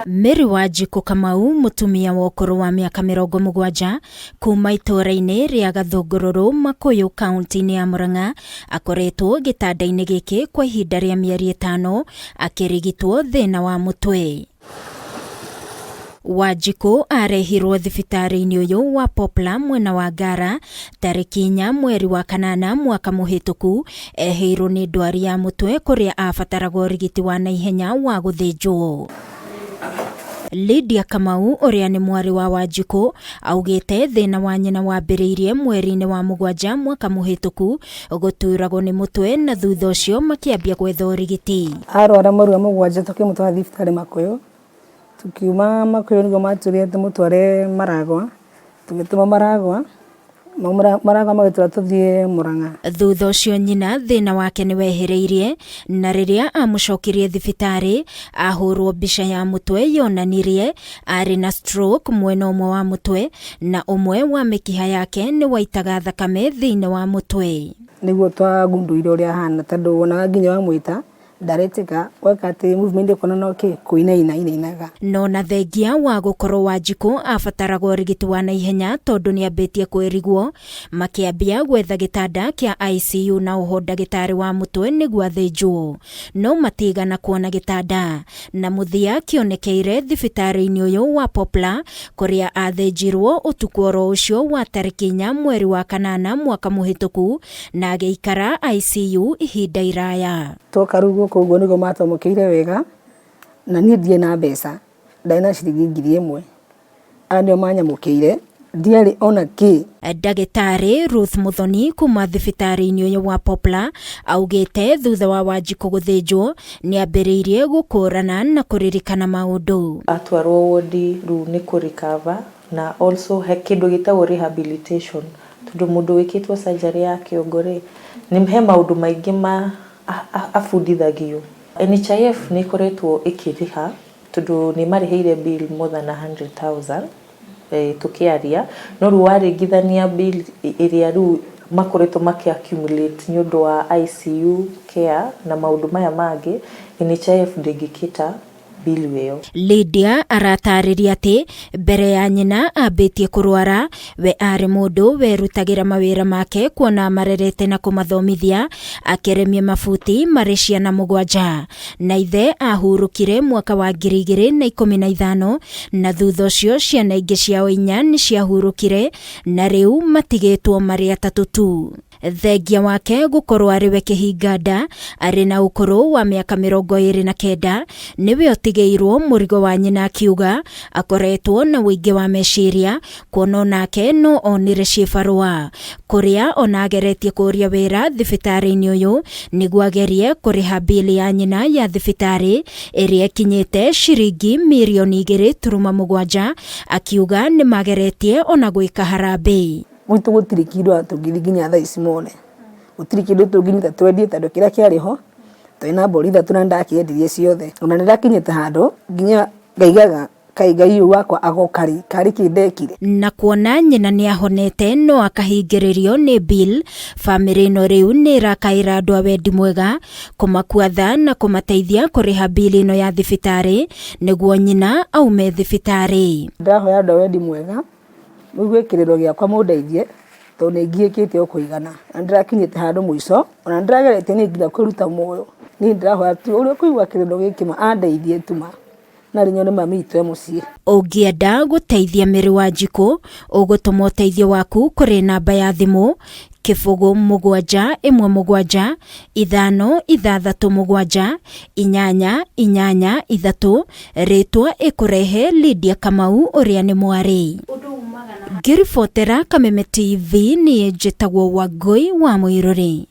Mary Wanjikũ Kamau, mũtumia wa ũkũrũ wa mĩaka 70 kuma itũũra-inĩ rĩa Gathũngũrũrũ, Makũyũ, kaunti-inĩ ya Murang'a, akoretwo gĩtanda-inĩ gĩkĩ kwa ihinda rĩa mĩeri 5 akĩrigitwo thĩna wa mũtwe. Wanjikũ arehirwo thibitarĩ-inĩ ũyũ wa Poplar mwena wa Ngara tarĩki 4 mweri wa kanana mwaka mũhĩtũku, ehĩirwo nĩ ndwari ya mũtwe kũrĩa abataraga ũrigiti wa naihenya wa gũthĩnjwo. Lydia Kamau ũrĩa nĩ mwarĩ wa Wanjikũ augĩte thĩna wa nyina wambĩrĩirie mweri-inĩ wa 7 mwaka mũhĩtũku gũturagwo nĩ mũtwe na thutha ũcio makĩambia gwetha ũrigiti. Arwara mweri wa 7 tũkĩmũtwara thibitarĩ Makũyũ, tũkiuma Makũyũ nĩguo matwĩrire tũmũtware Maragwa, tũgĩtũmwo Maragwa, Maragwa magĩtwĩra tũthiĩ Murang'a. Thutha ũcio nyina thĩna wake nĩ wehereirie na rĩrĩa amũcokirie thibitarĩ ahũrwo mbica ya mũtwe yonanirie arĩ na stroke mwena ũmwe wa mũtwe na ũmwe wa mĩkiha yake nĩ waitaga thakame thĩinĩ wa mũtwe. Nĩguo twagundũire ũrĩa ahana tondũ wonaga nginya wamwĩta ndaretĩka weka atĩ movement ũkona no kĩ kũinaina inainaga. No na thengia wa gũkorwo Wanjikũ abataraga ũrigiti wa naihenya tondũ nĩambĩtie kwĩrigwo, makĩambia gwetha gĩtanda kĩa ICU na oho ndagĩtarĩ wa mũtwe nĩguo athĩnjwo, no matigana kuona gĩtanda na mũthia kĩonekeire thibitarĩ-inĩ ũyũ wa Poplar kũrĩa athĩnjirwo ũtukũ oro ũcio wa tarĩki 4 mweri wa kanana mwaka mũhĩtũku na agĩikara ICU ihinda iraya. Twoka rĩu gũkũ ũguo nĩguo matwamũkĩire wega na niĩ ndirĩ na mbeca, ndarĩ na ciringi 1000, aya nĩo manyamũkĩire, ndiarĩ ona kĩ. Ndagĩtarĩ Ruth Muthoni kuma thibitarĩ-inĩ ũyũ wa Poplar augĩte thutha wa Wanjikũ gũthĩnjwo nĩambĩrĩirie gũkũrana na kũririkana maũndũ. Atwarwo wodi rĩu nĩ kũ recover na also he kĩndũ gĩtagwo rehabilitation tondũ mũndũ wĩkĩtwo surgery ya kĩongo rĩ, nĩ he maũndũ maingĩ ma abundithagio. NHIF nĩ ĩkoretwo ĩkĩrĩha tondũ nĩ marĩhĩire bill more than 100,000 tũkĩaria, no rĩu waringithania bill ĩrĩa rĩu makoretwo makĩ accumulate nĩ ũndũ wa ICU care na maũndũ maya mangĩ, NHIF ndĩngĩkĩta bill ĩyo. Lydia aratarĩria atĩ mbere ya nyina ambĩtie kũrwara, we arĩ mũndũ werutagĩra mawĩra make kuona amarerete na kũmathomithia, akĩrĩmia mabuti marĩ ciana 7 na ithe ahurũkire mwaka wa 2015 na thutha ũcio ciana ingĩ ciao 4 nĩ ciahurũkire na rĩu matigĩtwo marĩ 3 tu. Thengia wake gũkorwo arĩ we kĩhinganda arĩ na ũkũrũ wa mĩaka 29 nĩwe ũtigĩirwo mũrigo wa nyina akiuga akoretwo na ũingĩ wa meciria kuona onake no onire ciĩbarũa kũrĩa ona ageretie kũria wĩra thibitarĩ-inĩ ũyũ nĩguo agerie kũrĩha bili ya nyina ya thibitarĩ ĩrĩa ĩkinyĩte ciringi mirioni 2.7 akiuga nĩmageretie ona gwĩka harambee. Gwitũ gũtirĩ kĩndũ ona tũngĩthiĩ nginya thaa ici mone, gũtirĩ kĩndũ tũngĩnyita twendie tondũ kĩrĩa kĩarĩ ho twarĩ na mbũri 3 na nĩndakĩendirie ciothe. Ona nĩndakinyĩte handũ nginya ngaigaga kaĩ Ngai ũyũ wakwa agoka rĩ, karĩ kĩ ndekire. Na kuona nyina nĩahonete no akahingĩrĩrio nĩ bill, bamĩrĩ ĩno rĩu nĩ ĩrakaĩra andũ a wendi mwega kũmakua tha na kũmateithia kũrĩha bill ĩno ya thibitarĩ nĩguo nyina aume thibitarĩ. Ndĩrahoya andũ a wendi mwega mũigue kĩrĩro gĩakwa mũndeithie tondũ nĩ ngiĩkĩte o kũigana na nĩndĩrakinyĩte handũ mũico ona nĩndĩrageretie niĩ nginya kwĩruta muoyo. Niĩ ndĩrahoya tu ũrĩa ũkũigua kĩrĩro gĩkĩ ma andeithie tu ma narĩ nyone mami witũ e mũciĩ. Ũngĩenda gũteithia Mary Wanjikũ, ũgũtũma ũteithio waku kũrĩ namba ya thimũ 0 7 1 7 5 6 7 8 8 3, rĩtwa ĩkũrehe Lydia Kamau ũrĩa nĩ mwarĩ. Ngĩribotera Kameme TV niĩ njĩtagwo Wangũi wa Mũirũrĩ.